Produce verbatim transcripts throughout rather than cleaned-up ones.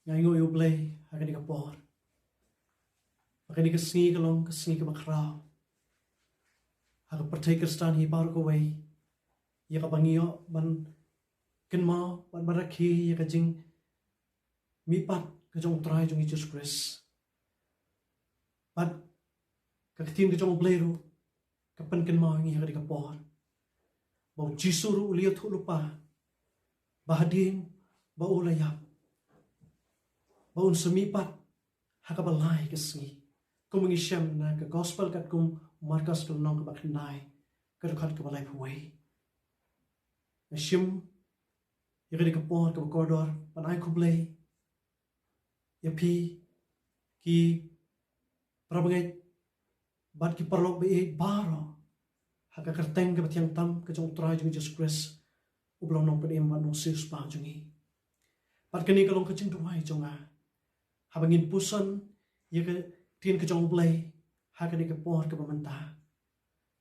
Nga ainguh ïa U Blei ha kane ka por. Ha kane ka sngi ka long ka sngi kaba khraw ha ka pyrthei Khristan hi baroh kawei, ïa kaba ngi ïoh ban kynmaw bad ban rakhe ïa ka jingmihpat ka jong U Trai jong ngi Jisu Khrist. Bad ka ktien ka jong U Blei ruh ka pynkynmaw ïa ngi ha kane ka por ba U Jisu ruh u la ïathuh lypa ba hadien ba u la ïap, ba un sa mihpat ha kaba lai ka sngi, kum ngi shem na ka Gospel katkum u Markos ka lynnong kaba khyndai, ka dkhot kaba laiphew wei. Nga shim ïa kane ka por kaba kordor ban ai khublei ïa phi ki parabangeit bad ki paralok ba ïeit baroh ha ka kyrteng kaba thiang tam ka jong U Trai jong ngi Jisu Khrist, uba long Nongpynim bad Nongsiewspah jong ngi. Bad kane ka long ka jingduwai jong nga haba ngin puson ïa ka ktien ka jong U Blei ha kane ka por kaba mynta,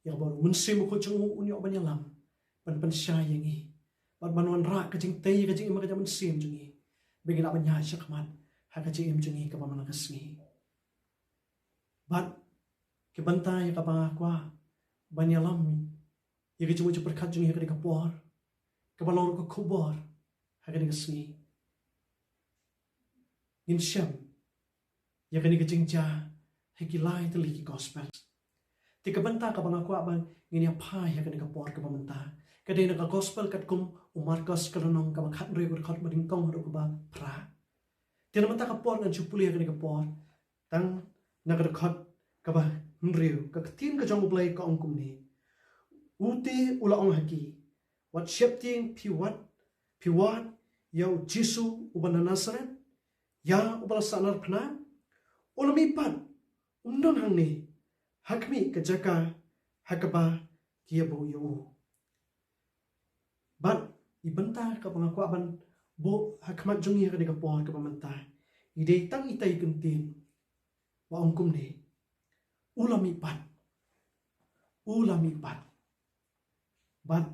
ïa kaba U Mynsiem Bakhuid jong u un ïoh ban ïalam ban pynshai ïa ngi bad ban wanrah ka jingtei ïa ka jingim ha ka jingim mynsiem jong ngi, ba ngin lah ban ïaid shakhmat ha ka jingim jong ngi kaba man la ka sngi. Bad ka bynta ïa kaba nga kwah ban ïalam ïa ka jingmut jingpyrkhat jong ngi ha kane ka por, kaba long ruh ka khubor ha kane ka sngi, ngin shem ïa kane ka jingjia ha ki lai tylli ki Gospel. Te ka bynta kaba nga kwah ba ngin ïa phai ha kane ka por kaba mynta ka dei na ka Gospel katkum u Markos ka lynnong kaba khathynriew, ka dkhot ba nyngkong haduh kaba phra. Te na mynta ka por ngan shu pule ha kane ka por tang na ka dkhot kaba hynriew. Ka ktien ka jong U Blei ka ong kumne: U te u la ong ha ki, wat sheptieng, phi wad, phi wad ïa U Jisu uba na Nasaret, ïa uba la sahnarphna. U la mihpat, um don hangne, ha khmih ka jaka ha kaba ki ïa buh ïa u. Bad i bynta kaba nga kwah ban buh ha khmat jong ngi ha kane ka por kaba mynta i dei tang itai i kyntien ba ong kumne: U la mihpat. U la mihpat. Bad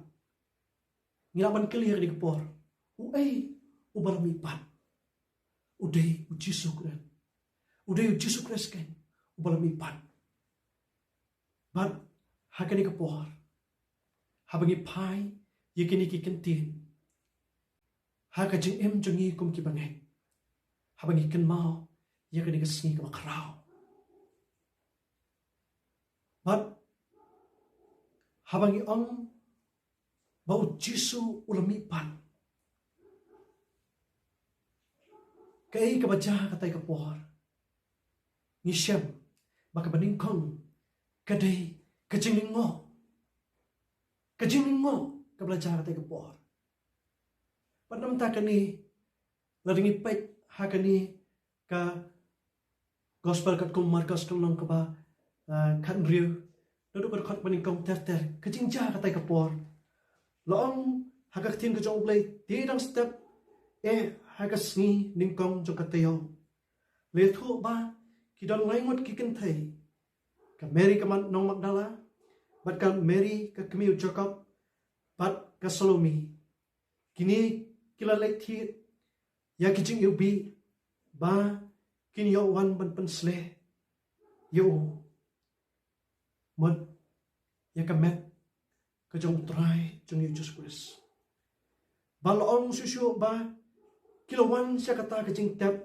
ngi lah ban kylli ha kane ka por, uei uba la mihpat? U dei U Jisu Khrist. U dei U Jisu Khrist keiñ uba la mihpat. Bad ha kane ka por, haba ngi phai ïa kine ki kyntien ha ka jingim jong ngi kum ki bangeit, haba ngi kynmaw ïa kane ka sngi kaba khraw, bad haba ngi ong ba U Jisu u la mihpat, kaei kaba jia katai ka por? Ngi shem ba kaba nyngkong ka dei ka jinglyngngoh. Ka jinglyngngoh kaba la jia katai ka por. Bad na mynta kane, lada ngi peit ha kane ka Gospel katkum u Markos ka lynnong kaba, ah, khathynriew, naduh ka dkhot ba nyngkong ter ter, ka jingjia katai ka por, la ong ha ka ktien ka jong U Blei: Te dang step eh ha ka sngi nyngkong jong ka taïew, la ïathuh ba ki don lai ngut ki kynthei, ka Mari ka Mag-, nong Magdala, bad ka Mari ka kmie u Jakob, bad ka Salome. Kine ki la leit thied ïa ki jingiwbih ba kin ïoh wan ban pynsleh ïa u, mut ïa ka met ka jong U Trai jong ngi U Jisu Khrist. Bad la ong shuh shuh ba ki la wan sha kata ka jingtep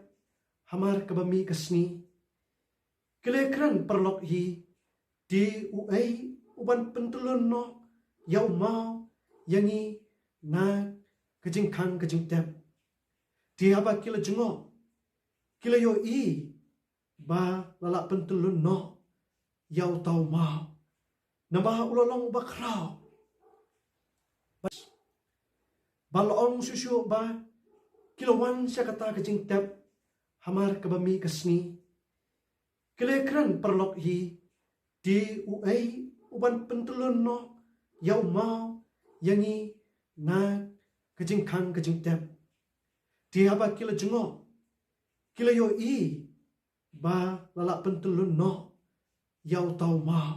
hamar kaba mih ka sngi. Ki la ïakren paralok hi, te uei u ban pyntyllun noh ïa u maw ïa ngi na ka jingkhang ka jingtep? Te haba ki la jngoh, ki la ïohi ba la lah pyntyllun noh ïa uta u maw, naba u la long uba khraw. Bad la ong shuh shuh ba ki la wan sha kata ka jingtep hamar kaba mih ka sngi. Ki la ïakren paralok hi, te uei u ban pyntyllun noh ïa u maw ïa ngi na ka jingkhang ka jingtep? Te haba ki la jngoh, ki la ïohi ba la lah pyntyllun noh ïa uta u maw,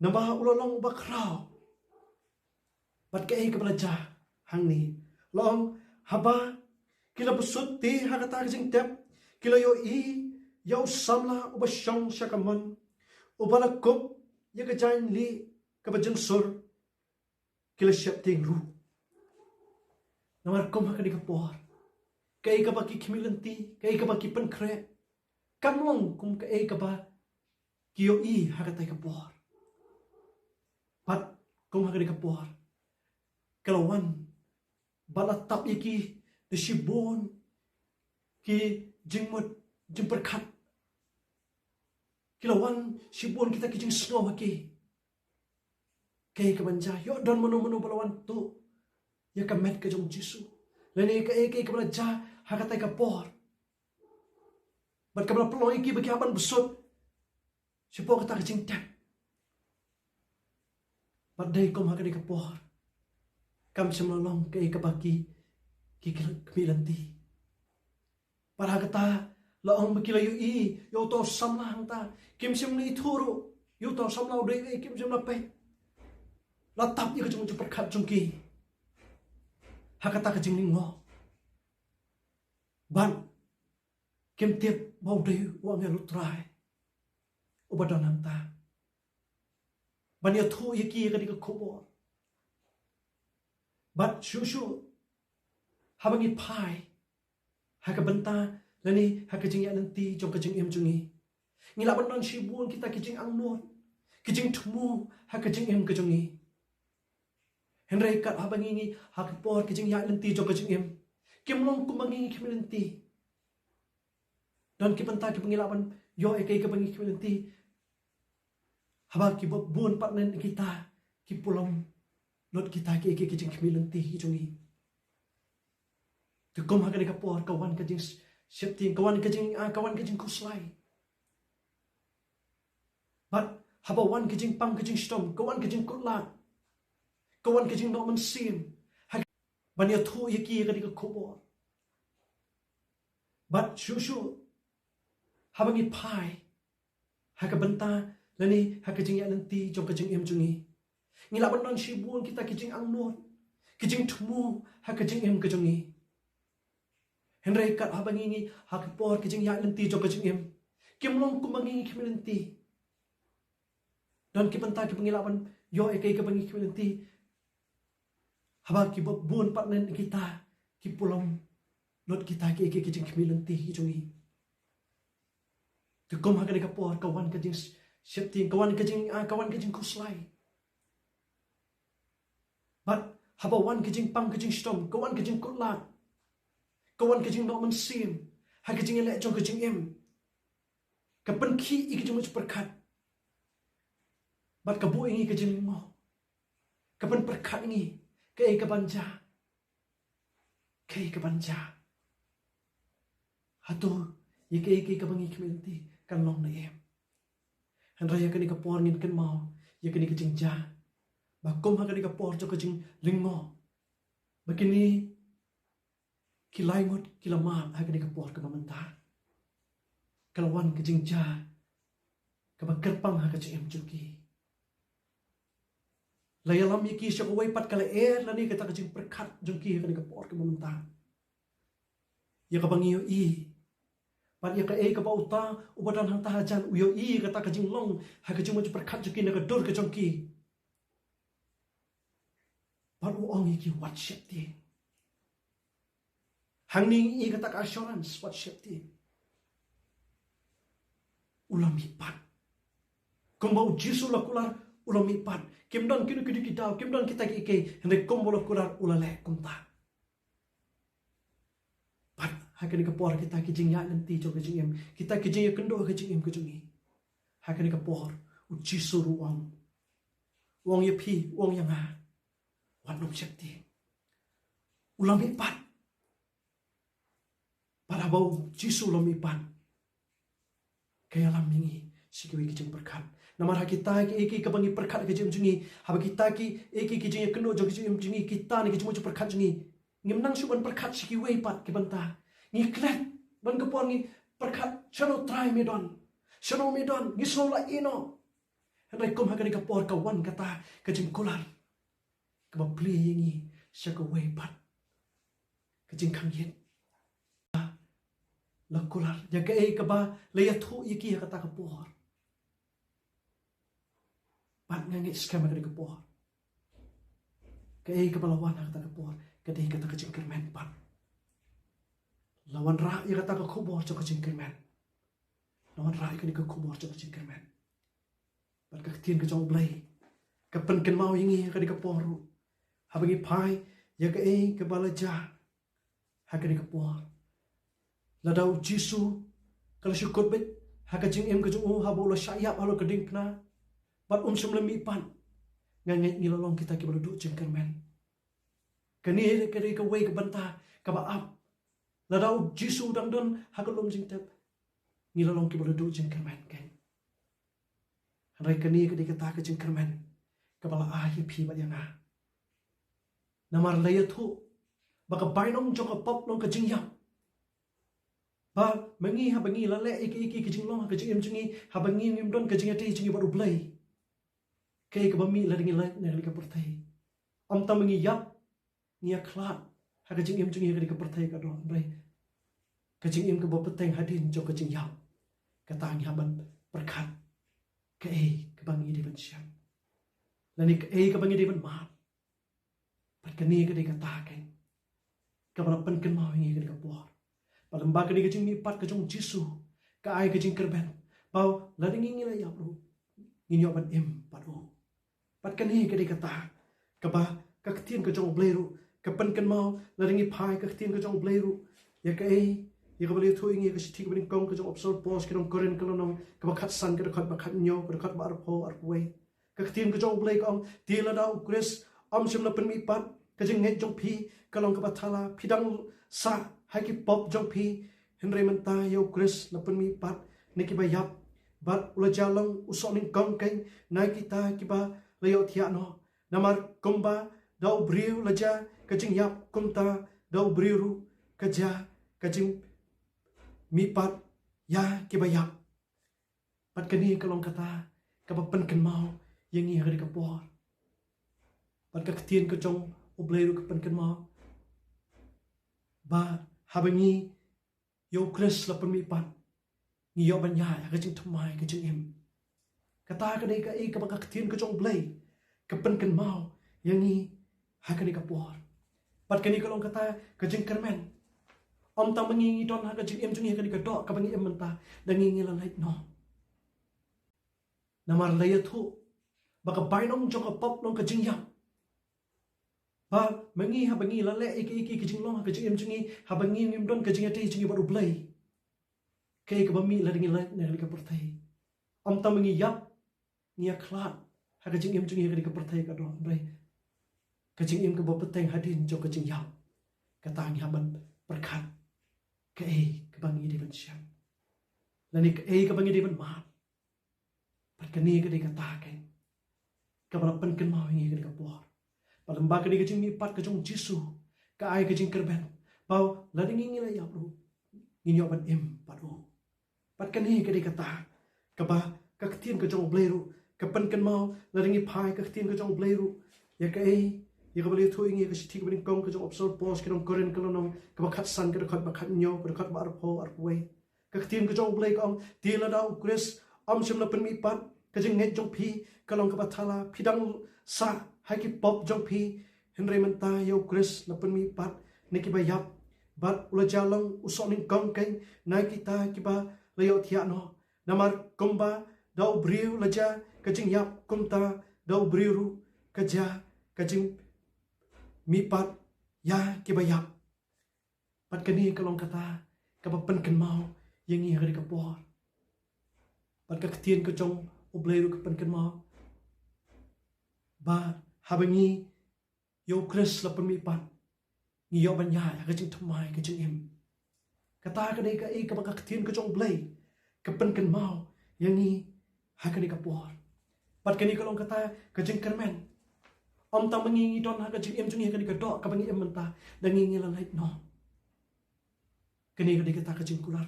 naba u la long uba khraw. Bad kaei kaba la jia hangne? La ong, haba Ki la bsut ti ha kata ka jingtep, ki la ïohi ïa u samla uba shong sha ka mon, uba la kup ïa ka jaiñli kaba jynsur. Ki la sheptieng ruh. Namar kum ha kane ka por, kaei kaba ki khmih lynti, kaei kaba ki pynkhreh, kam long kum kaei kaba ki ïohi ha katei ka por. Bad kum ha kane ka por, ka la wan bad la tap ïa ki da shibun ki jingmut jingpyrkhat. Ki la wan shibun kita ki jingsngew ha ki. Kaei kaban jia, ïoh don mano mano ba la wan tuh ïa ka met ka jong u Jisu, lane kaei kaei kaba la jia ha katei ka por, bad kaba la pynlong ïa ki ba ki hap ban bsut shapoh kata ka jingtep. Bad dei kum ha katei ka por, kam shym la long kaei kaba ki, ki khmih lynti. Bad ha kata, la ong ba ki la ïohi ïa uta u samla hangta. Kim shym la ithuh ruh ïa uta u samla u dei uei, kim shym la peit. La tap ïa ka jingmut jingpyrkhat jong ki ha kata ka jinglyngngoh. Bad kim tip ba u dei u angel u Trai uba don hangta ban ïathuh ïa ki ïa kane ka khubor. Bad shuh shuh haba ngi phai ha ka bynta lane ha ka jingïaid lynti jong ka jingim jong ngi, ngi lah ban don shibun kita ki jingangnud, ki jingthmu ha ka jingim ka jong ngi. Hynrei kat haba ngi, ngi ha ka por ka jingïaid lynti jong ka jingim, kim long kumba ngi, ngi khmih lynti. Don ki bynta kiba ngi lah ban ïoh ïa kaei kaba ngi khmih lynti, haba kiba bun pat na kita ki pulom lut kita ki, ki, ki jingkhmih lynti ki jong ngi. Te kum ha kane ka por ka wan ka jingsheptieng, ka wan ka jing, ah, ka wan ka jingkhuslai. Bad haba wan ka jingpang ka jingshitom, ka wan ka jingkutlad, ka wan ka jingnoh mynsiem ha, ban ïathuh ïa ki ïa kane ka khubor. Bad shuh shuh haba ngi phai ha ka bynta lane ha ka jingïaid lynti jong ka jingim jong ngi, ngi lah ban don shibun kita ki jingangnud, ki jingthmu ha ka jingim ka jong ngi. Hynrei kat haba ngi, ngi ha ka por ka jingïaid lynti jong ka jingim, kim long kumba ngi, ngi khmih lynti. Don ki bynta kiba ngi lah ban ïoh ïa kaei kaba ngi khmih lynti, haba kiba bun pat na kita ki pulom lut kita ki, ki, ki jingkhmih lynti ki jong ngi. Te kum ha kane ka por ka wan ka jingsheptieng, ka wan ka jing, ah, ka wan ka jingkhuslai. Bad haba wan ka jingpang ka jingshitom, ka wan ka jingkutlad, ka wan ka jingnoh mynsiem ha ka jingïaleh jong ka jingim. Ka pynkhih ïa ka jingmut jingpyrkhat. Bad ka buh ïa ngi ka jinglyngngoh. Ka pynpyrkhat ïa ngi kaei kaban jia, kaei kaban jia. Hato ïa kaei kaei kaba ngi khmih lynti kan long ne em? Hynrei ha kane ka por ngin kynmaw ïa kane ka jingjia, ba kum ha kane ka por jong ka jinglyngngoh, ba kine ki lai ngut ki la mad ha kane ka por kaba mynta. Ka la wan ka jingjia kaba kyrpang ha ka jingim jong ki. La ïalam ïa ki sha kawei pat ka lyer lane kata ka jingpyrkhat jong ki ha kane ka por kaba mynta. Ïa kaba ngi ïohi, bad ïa kaei kaba uta uba don hangta hajan u ïohi ïa kata ka jinglong ha ka jingmut jingpyrkhat jong ki na ka dur ka jong ki. Bad u ong ïa ki, wat sheptieng. Hangne ngi ïohi kata ka assurance, wat sheptieng. U la mihpat. Kumba u Jisu u la kular, u la mihpat. Kim don kino kino ki daw, kim don kita kiei kiei, hynrei kumba u la kular u la leh kumta. Bad ha kane ka por kita ki jingïaid lynti jong ka jingim, kita ki jingïakynduh ha ka jingim ka jong ngi, ha kane ka por u Jisu ruh u ong, u ong ïa phi, u ong ïa nga, wat nym sheptieng. U la mihpat. Bad haba u Jisu u la mihpat, ka ïalam ïa ngi sha kiwei ki jingpyrkhat. Namar ha kita kiei kiei kaba ngi pyrkhat ha ka jingim jong ngi, haba kita kiei kiei ki jingïakynduh jong ka jingim jong ngi, kita ne ki jingmut jingpyrkhat jong ngi, ngim nang shuh ban pyrkhat sha kiwei pat ki bynta. Ngi klet, ban ka por ngi pyrkhat shano u Trai me don, shano me don, ngi sngew la ïehnoh. Hynrei kum ha kane ka por ka wan kata ka jingkular kaba plie ïa ngi sha kawei pat ka jingkhang ïit. la kular ïa kaei kaba la ïathuh ïa ki ha kata ka por. Bad nga ngeit skhem ha kane ka por, kaei kaba la wan ha kata ka por ka dei kata ka jingkyrmen pat. La wanrah ïa kata ka khubor jong ka jingkyrmen. La wanrah ïa kane ka khubor jong ka jingkyrmen. Bad ka ktien ka jong U Blei ka pynkynmaw ïa ngi ha kane ka por ruh, haba ngi phai ïa kaei kaba la jia ha kane ka por. Lada U Jisu ka la shu kut beit ha ka jingim ka jong u haba u la shah ïap halor ka diengphna bad um shym la mihpat, nga ngeit ngi la long kita kiba la duh jingkyrmen. Kane ka dei kawei ka bynta kaba ap. Lada U Jisu u dang don ha ka lum jingtep, ngi la long kiba la duh jingkyrmen keiñ. Hynrei kane ka dei kata ka jingkyrmen kaba la ai ïa phi bad ïa nga. Namar la ïathuh ba ka bainong jong ka pop long ka jingïap. Ba ma ngi, haba ngi la leh ïa ki, ïa ki, ki jinglong ha ka jingim jong ngi, haba ngi ngim don ka jingïatei jong ngi bad U Blei, kaei kaba mih lada ngi lait na kane ka pyrthei? Ym tang ba ngi ïap, ngi ïakhlad ha ka jingim jong ngi ha kane ka pyrthei ka doh, hynrei ka jingim kaba bteng hadien jong ka jingïap, kata ngi hap ban pyrkhat kaei kaba ngi dei ban shem, lane kaei kaba ngi dei ban mad. Bad kane ka dei kata keiñ kaba la pynkynmaw ïa ngi ha kane ka por. Bad lyngba kane ka jingmihpat ka jong U Jisu, ka ai ka jingkyrmen ba lada ngi, ngi la ïap ruh, ngin ïoh ban im bad u. Bad kane ka dei kata kaba ka ktien ka jong U Blei ruh ka pynkynmaw. Lada ngi phai ka ktien ka jong U Blei ruh, ïa kaei, ïa kaba la ïathuh ïa ngi ha ka shithi kaba nyngkong ka jong u Apostol Paul sha ki nong Korinth, ka lynnong kaba khatsan, ka dkhot ba khathynñiew, ka dkhot ba arphew, arphew wei. Ka ktien ka jong U Blei ka ong, te lada U Khrist um shym la pynmihpat, ka jingngeit jong phi ka long kaba thala, phi dang sah ha ki pop jong phi. Hynrei mynta ïa U Khrist la pynmihpat na kiba ïap, bad u la jia long u soh nyngkong keiñ na kita kiba la ïohthiah noh. Namar kumba da u briew la jia ka jingïap, kumta da u briew ruh ka jia ka jingmihpat ïa kiba ïap. Bad kane ka long kata kaba pynkynmaw ïa ngi ha kane ka por. Bad ka ktien ka jong U Blei ruh ka pynkynmaw ba haba ngi, ïa U Khrist la pynmihpat, ngi ïoh ban ïaid ha ka jingthymmai ka jingim. Kata ka dei kaei kaba ka ktien ka jong U Blei ka pynkynmaw ïa ngi ha kane ka por. Bad kane ka long kata ka jingkyrmen. Ym tang ba ngi, ngi don ha ka jingim jong ngi ha kane ka doh kaba ngi im mynta, da ngi, ngi la lait noh. Namar la ïathuh ba ka bainong jong ka pop long ka jingïap. Ba ma ngi, haba ngi la leh ïa ki, ïa ki, ki jinglong ha ka jingim jong ngi, haba ngi ngim don ka jingïatei jong ngi bad U Blei, kaei kaba mih lada ngi lait na kane ka pyrthei? Ym tang ba ngi ïap, ngi ïakhlad ha ka jingim jong ngi ha kane ka pyrthei ka doh, hynrei ka jingim kaba bteng hadien jong ka jingïap, kata ngi hap ban pyrkhat kaei kaba ngi dei ban shem, lane kaei kaba ngi dei ban mad. Bad kane ka dei kata keiñ kaba la pynkynmaw ïa ngi ha kane ka por. Bad lyngba kane ka jingmihpat ka jong U Jisu, ka ai ka jingkyrmen ba lada ngi, ngi la ïap ruh, ngin ïoh ban im bad u. Bad kane ka dei kata kaba ka ktien ka jong U Blei ruh ka pynkynmaw. Lada ngi phai ka ktien ka jong U Blei ruh, ïa kaei, ïa kaba la ïathuh ïa ngi ha ka shithi kaba nyngkong ka jong u Apostol Paul sha ki nong Korinth, ka lynnong kaba khatsan, ka dkhot ba khathynñiew, ka dkhot ba arphew, arphew wei. Ka ktien ka jong U Blei ka ong, te lada U Khrist um shym la pynmihpat, ka jingngeit jong phi ka long kaba thala, phi dang sah ha ki pop jong phi. Hynrei mynta ïa U Khrist la pynmihpat na kiba ïap, bad u la jia long u soh nyngkong keiñ na kita kiba la ïohthiah noh. Namar kumba da u briew la jia ka jingïap, kumta da u briew ruh ka jia ka jingmihpat ïa kiba ïap. Bad kane ka long kata kaba pynkynmaw ïa ngi ha kane ka por. Bad ka ktien ka jong U Blei ruh ka pynkynmaw ba haba ngi, ïa U Khrist la pynmihpat, ngi ïoh ban ïaid ha ka jingthymmai ka jingim. Kata ka dei kaei kaba ka ktien ka jong U Blei ka pynkynmaw ïa ngi ha kane ka por. Bad kane ka long kata ka jingkyrmen. Ym tang ba ngi, ngi don ha ka jingim jong ngi ha kane ka doh kaba ngi im mynta, da ngi, ngi la leit noh. Kane ka dei kata ka jingkular.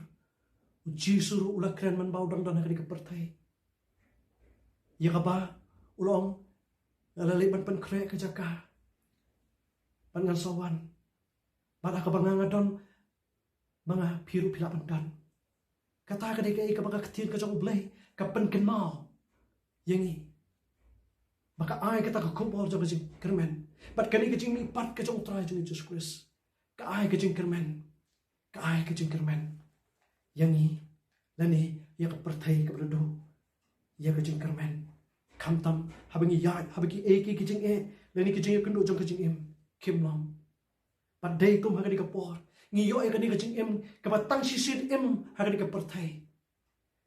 U Jisu ruh u la kren man ba u dang don ha kane ka pyrthei, ïa kaba u la ong, nga la leit ban pynkhreh ka jaka bad ngan sa wan. Bad ha kaba nga, nga don ma nga phi ruh phi lah ban don. Kata ka dei kaei kaba ka ktien ka jong U Blei ka pynkynmaw ïa ngi, ba ka ai kata ka khubor jong ka jingkyrmen. Bad kane ka jingmihpat ka jong U Trai jong ngi Jisu Khrist ka ai ka jingkyrmen, ka ai ka jingkyrmen ïa ngi lane ïa ka pyrthei kaba la duh ïa ka jingkyrmen. Khamtam haba ngi ïaid ha kiei kiei ki jingeh lane ki jingïakynduh jong ka jingim, kim long. Bad dei kum ha kane ka por ngi ïoh ïa kane ka jingim kaba tang shisien im ha kane ka pyrthei.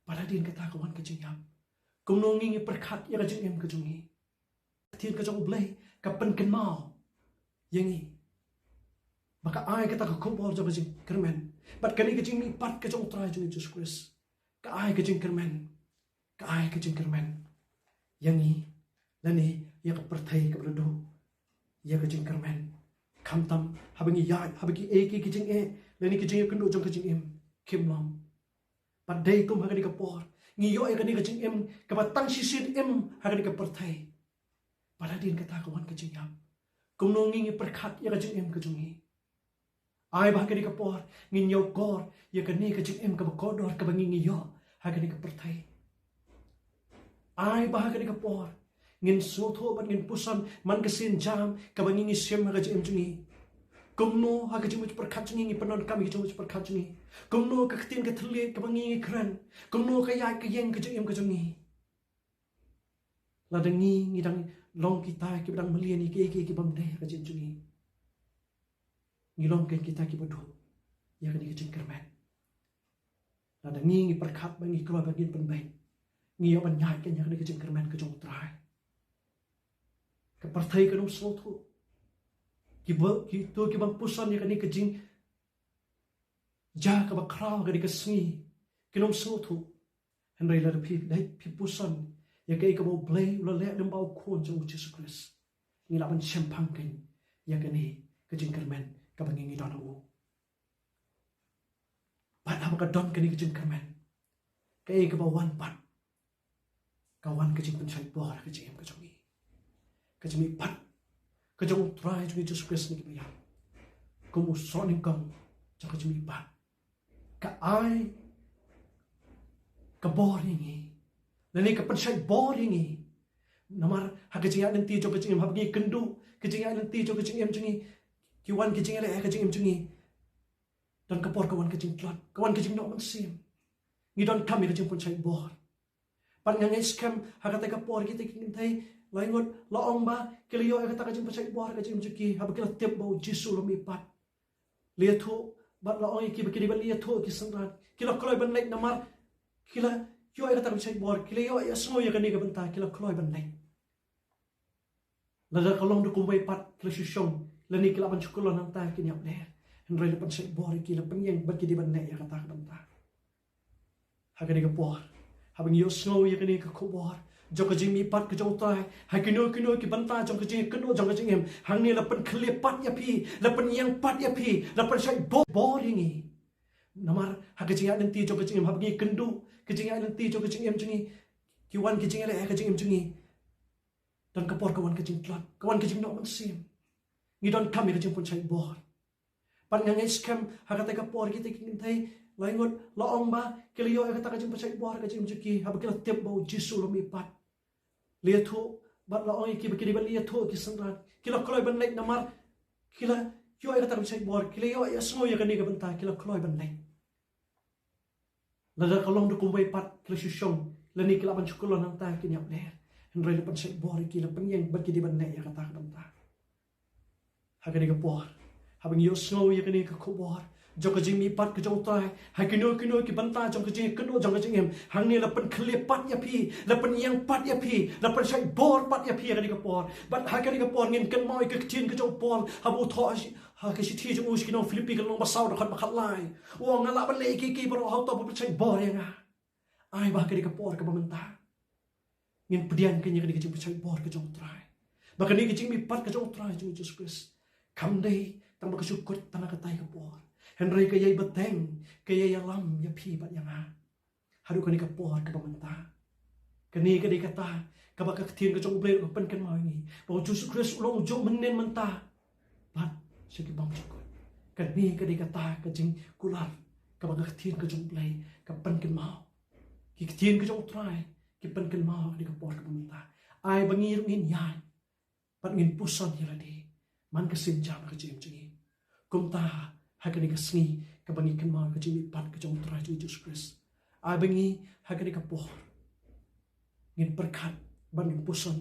Bad hadien kata ka wan ka jingïap. Kumno ngi ngi pyrkhat ïa ka jingim ka jong ngi? Ka ktien ka jong U Blei ka pynkynmaw ïa ngi ba ka ai kata ka khubor jong ka jingkyrmen. Bad kane ka jingmihpat ka jong U Trai jong ngi Jisu Khrist ka ai ka jingkyrmen, ka ai ka jingkyrmen ïa ngi lane ïa ka pyrthei kaba la duh ïa ka jingkyrmen. Khamtam haba ngi ïaid ha kiei kiei ki jingeh lane ki jingïakynduh jong ka jingim, kim long. Bad dei kum ha kane ka por ngi ïoh ïa kane ka jingim kaba tang shisien im ha kane ka pyrthei. Bad hadien kata ka wan ka jingïap. Kumno ngi ngi pyrkhat ïa ka jingim ka jong ngi? Ai ba ha kane ka por ngin ïakor ïa kane ka jingim kaba kordor kaba ngi ngi ïoh ha kane ka pyrthei. Ai ba ha kane ka por ngin sngewthuh bad ngin puson man ka sienjam kaba ngi ngi shim ha ka jingim jong ngi. Kumno ha ka jingmut pyrkhat jong ngi ngi pyndonkam ïa ka jingmut pyrkhat jong ngi? Kumno ka ktien ka thylliej kaba ngi ngi kren? Kumno ka ïaid ka ïeng ka jingim ka jong ngi? Lada ngi ngi dang long kita kiba dang mlien ïa kiei kiei kibym dei ha ka jingim jong ngi, ngi long kein kita kiba duh ïa kane ka jingkyrmen. Lada ngi ngi pyrkhat ba ngi kloi ba ngin pynbeit, ngi ïoh ban ïaid kein ïa kane ka jingkyrmen ka jong U Trai. Ka pyrthei kan ym sngewthuh. Kiba, kito kibym puson ïa kane ka jing ja kaba khraw ha kane ka sngi kin ym sngewthuh. Hynrei lada phi leit phi puson ïa kaei kaba U Blei u la leh lyngba U Khun jong U Jisu Khrist, ngi lah ban shemphang kein ïa kane ka jingkyrmen kaba ngi ngi don ha u. Bad haba ka don kane ka jingkyrmen, kaei kaba wan pat? Ka wan ka jingpynshait bor ha ka jingim ka jong ngi. Ka jingmihpat ka jong U Trai jong ngi Jisu Khrist na ki baïap kum u soh nyngkong jong ka jingmihpat ka ai ka bor ïa ngi, lane ka pynshait bor ïa ngi. Namar ha ka jingïaid lynti jong ka jingim, haba ngi kynduh ka jingïaid lynti jong ka jingim jong ngi, ki wan ki jingïaleh ha ka jingim jong ngi. Don ka por ka wan ka jingtlot, ka wan ka jingnoh mynsiem. Ngi donkam ïa ka jingpynshait bor. Bad nga ngeit skhem ha kata ka por kita ki kynthei laingut la ong ba ki la ïoh ïa kata ka jingpynshait bor ha ka jingim jong ki haba ki la tip ba U Jisu u la mihpat. La ïathuh bad la ong ïa ki ba ki dei ban ïathuh ïa ki synran. Ki la kloi ban leit namar ki la ïoh ïa kata ka jingpynshait bor, ki la ïoh ïa sngew ïa kane ka bynta, ki la kloi ban leit. Lada ka long da kumwei pat ki la shu shong lane ki lah ban shu kyllon hangta kin ïap lyer. Hynrei la pynshait bor ïa ki, la pynïeng bad ki dei ban leh ïa kata ka bynta. Ha kane ka por haba ngi ïohsngew ïa kane ka khubor jong ka jingmihpat ka jong U Trai ha kino kino ki bynta jong ka jingkynnoh jong ka jingim, hangne la pynkhyllie pat ïa phi, la pynïeng pat ïa phi, la pynshait bor, bor ïa ngi. Namar ha ka jingïaid lynti jong ka jingim, haba ngi kynduh ka jingïaid lynti jong ka jingim jong ngi, ki wan ki jingïaleh ha ka jingim jong ngi. Don ka por ka wan ka jingtlot, ka wan ka jingnoh mynsiem. Ngi donkam ïa ka jingpynshait bor. Bad nga ngeit skhem ha kata ka por kita ki kynthei laingut la ong ba ki la ïoh ïa kata ka jingpynshait bor ha ka jingim jong ki haba ki la tip ba U Jisu u la mihpat. La ïathuh bad la ong ïa ki ba ki dei ban ïathuh ïa ki synran. Ki la kloi ban leit namar ki la ïoh ïa kata ka jingpynshait bor, ki la ïoh ïa sngew ïa kane ka bynta, ki la kloi ban leit. Lada ka long da kumwei pat ki la shu shong lane ki lah ban shu kyllon hangta kin ïap lyer. Hynrei la pynshait bor ïa ki, la pynïeng bad ki dei ban leh ïa kata ka bynta. Ha kane ka por haba ngi ïohsngew ïa kane ka khubor jong ka jingmihpat ka jong U Trai ha kino kino ki bynta jong ka jingkynnoh jong ka jingim, hangne la pynkhyllie pat ïa phi, la pynïeng pat ïa phi, la pynshait bor pat ïa phi ha kane ka por. Bad ha kane ka por ngin kynmaw ïa ka ktien ka jong u Paul haba u thoh ha ka shithi jong u sha ki nong Philippi ka lynnong ba saw dkhot ba khatlai. U ong, nga lah ban leh ïa kiei kiei baroh ha uta uba pynshait bor ïa nga. Ai ba ha kane ka por kaba mynta ngin pdiang kein ïa kane ka jingpynshait bor ka jong U Trai, ba kane ka jingmihpat ka jong U Trai jong U Jisu Khrist kam dei tang ba ka shu kut tang ha katei ka por, hynrei ka ïai bteng, ka ïai ïalam ïa phi bad ïa nga haduh kane ka por kaba mynta. Kane ka dei kata kaba ka ktien ka jong U Blei ka pynkynmaw ïa ngi, ba U Jisu Khrist u long u juh mynhynnin mynta bad sha ki bymjukut. Kane ka dei kata ka jingkular Kaba ka ktien ka jong U Blei ka pynkynmaw. Ki ktien ka jong U Trai ki pynkynmaw ha kane ka por kaba mynta. Ai ba ngi ruh ngin ïaid bad ngin puson ïa lade man ka sienjam ka jingim jong ngi. Kumta ha kane ka sngi kaba ngi kynmaw ka jingmihpat ka jong U Trai jong ngi Jisu Khrist, ai ba ngi ha kane ka por ngin pyrkhat bad ngin puson.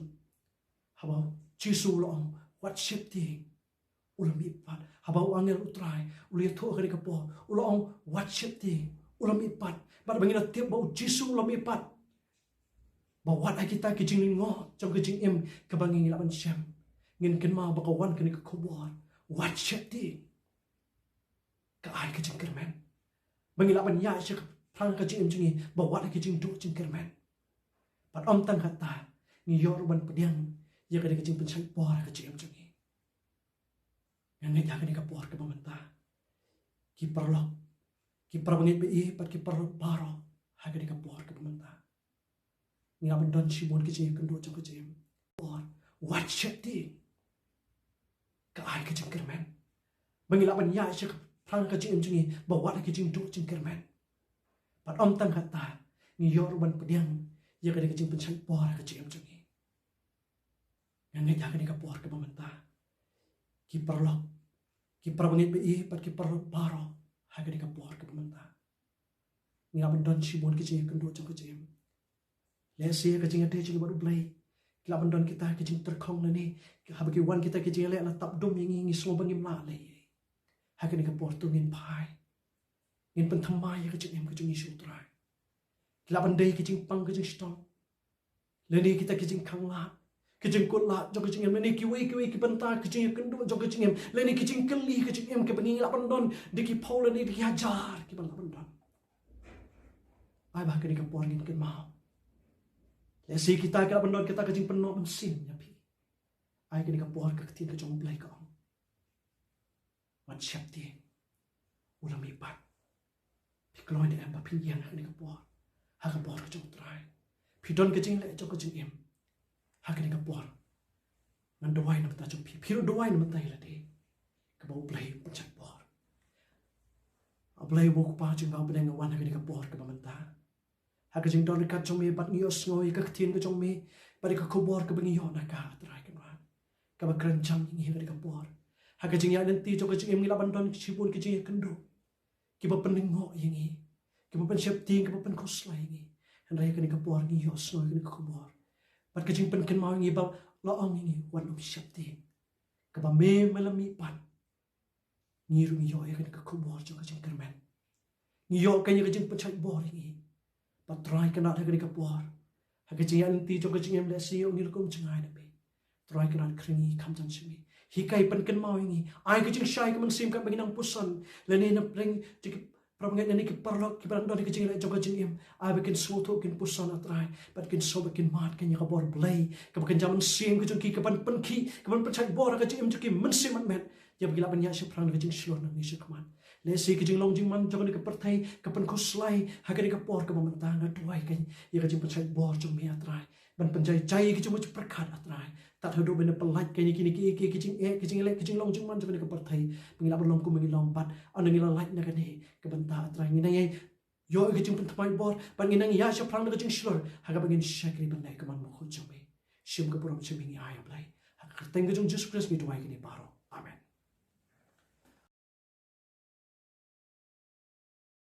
Haba Jisu u la ong, wat sheptieng, u la mihpat. Haba u angel U Trai u la ïathuh ha kane ka por, u la ong, wat sheptieng, u la mihpat. Bad ba ngi la tip ba U Jisu u la mihpat, ba wat ha kita ki jinglyngngoh jong ka jingim kaba ngi lah ban shem, ngin kynmaw ba ka wan kane ka khubor, wat sheptieng, ka ai ka jingkyrmen. Ba ngi lah ban ïaid sha ka phrang ka jingim jong ngi ba wat ha ki jingduh jingkyrmen. Bad ym tang kata, ngi ïoh ruh ban pdiang ïa kane ka jingpynshait bor ha ka jingim jong ngi. Nga ngeit ha kane ka por kaba mynta, ki paralok, ki parabangeit ba ïeit bad ki paralok baroh, ha kane ka por kaba mynta ngi lah ban don shibun ki jingïakynduh jong ka jingim. Por, wat sheptieng, ka ai ka jingkyrmen. Ba ngi lah ban ïaid sha ka phrang ka jingim jong ngi ba wat ha ki jingduh jingkyrmen. Bad ym tang kata, ngi ïoh ruh ban pdiang ïa kane ka jingpynshait bor ha ka jingim jong ngi. Nga ngeit ha kane ka por kaba mynta, ki paralok, ki parabangeit ba ïeit bad ki paralok baroh, ha kane ka por kaba mynta ngi lah ban don shibun ki jingïakynduh jong ka jingim. Lehse ka jingïadei jong ngi bad U Blei ki lah ban don kita ki jingtyrkhong lane haba ki wan kita ki jingïaleh la tap dum ïa ngi, ngi sngew ba ngim lah lei. Ha kane ka por to ngin phai, ngin pynthymmai ïa ka jingim ka jong ngi sha U Trai. Ki lah ban dei ki jingpang ka jingshitom, lane kita ki jingkhang lad, ki jingkut lad jong ka jingim, lane kiwei kiwei ki bynta ki jingïakynduh jong ka jingim, lane ki jingkylli ka jingim kiba ngi lah ban don da ki phew lane da ki hajar kiba lah ban don. Ai ba ha kane ka por ngin kynmaw, lehse kita ki lah ban don kita ka jingpynnoh mynsiem ïa phi. Ai kane ka por ka ktien ka jong U Blei ka ong, wat sheptieng, u la mihpat. Phi kloi ne em ba phin ïeng ha kane ka por, ha ka por ka jong U Trai? Phi don ka jingleh jong ka jingim ha kane ka por? Ngan duwai na bynta jong phi, phi ruh duwai na bynta ïa lade, kaba U Blei un pynshait bor. A Blei U Kpa jong nga uba ha bneng, nga wan ha kane ka por kaba mynta ha ka jingdon ryngkat jong me bad ngi ïohsngew ïa ka ktien ka jong me bad ïa ka khubor kaba ngi ïoh na ka, A Trai Kynrad, kaba kren jam ïa ngi ha kane ka por. Ha ka jingïaid lynti jong ka jingim ngi lah ban don shibun ki jingïakynduh kiba pynlyngngoh ïa ngi, kiba pynsheptieng, kiba pynkhuslai ïa ngi. Hynrei ha kane ka por ngi ïohsngew ïa kane ka khubor bad ka jingpynkynmaw ïa ngi ba la ong ïa ngi, wat nym sheptieng, kaba me, me la mihpat. Ngi ruh ngi ïoh ïa kane ka khubor jong ka jingkyrmen. Ngi ïoh ka, ïa ka jingpynshait bor ïa ngi. Bad Trai Kynrad, ha kane ka por, ha ka jingïaid lynti jong ka jingim, lehse ïoh ngi la kum jngai na me. Trai Kynrad, khring ngi, kham jan sha me. Hikai, pynkynmaw ïa ngi. Ai ka jingshai ka mynsiem katba ngi nang puson, lane na pdeng jong ki parabangeit lane ki paralok kiba dang don ha ka jingleh jong ka jingim. Ai ba kin sngewthuh, kin puson, A Trai, bad kin sngewbha kin mad ïa ka bor Blei kaba kynja mynsiem ka jong ki, kaban pynkhih, kaban pynshait bor ha ka jingim jong ki mynsiem met met, ïa ba ki lah ban ïaid shaphrang da ka jingshlur nangne shakhmat. Lehse ka jinglong jingman jong kane ka pyrthei ka pynkhuslai ha kane ka por kaba mynta. Nga duwai ka, ïa ka jingpynshait bor jong me, A Trai, ban pynjai jai ïa ka jingmut jingpyrkhat, A Trai. Tad haduh ban pynlait ka ïa kine ki, ki, ki jingeh, ki jingïaleh, ki jinglong jingman jong kane ka pyrthei, ba ngi lah ban long kumba ngi long bad ynda ngi la lait na kane ka bynta, A Trai, ngin nang ïoh ïa ka jingpynthymmai bor bad ngin nang ïaid shaphrang da ka jingshlur ha kaba ngin shakri ban leh ka mon bakhuid jong me. Shim ka burom, shim ka jingïaid, A Blei. Ha ka kyrteng ka jong U Jisu Khrist ngi duwai kane baroh.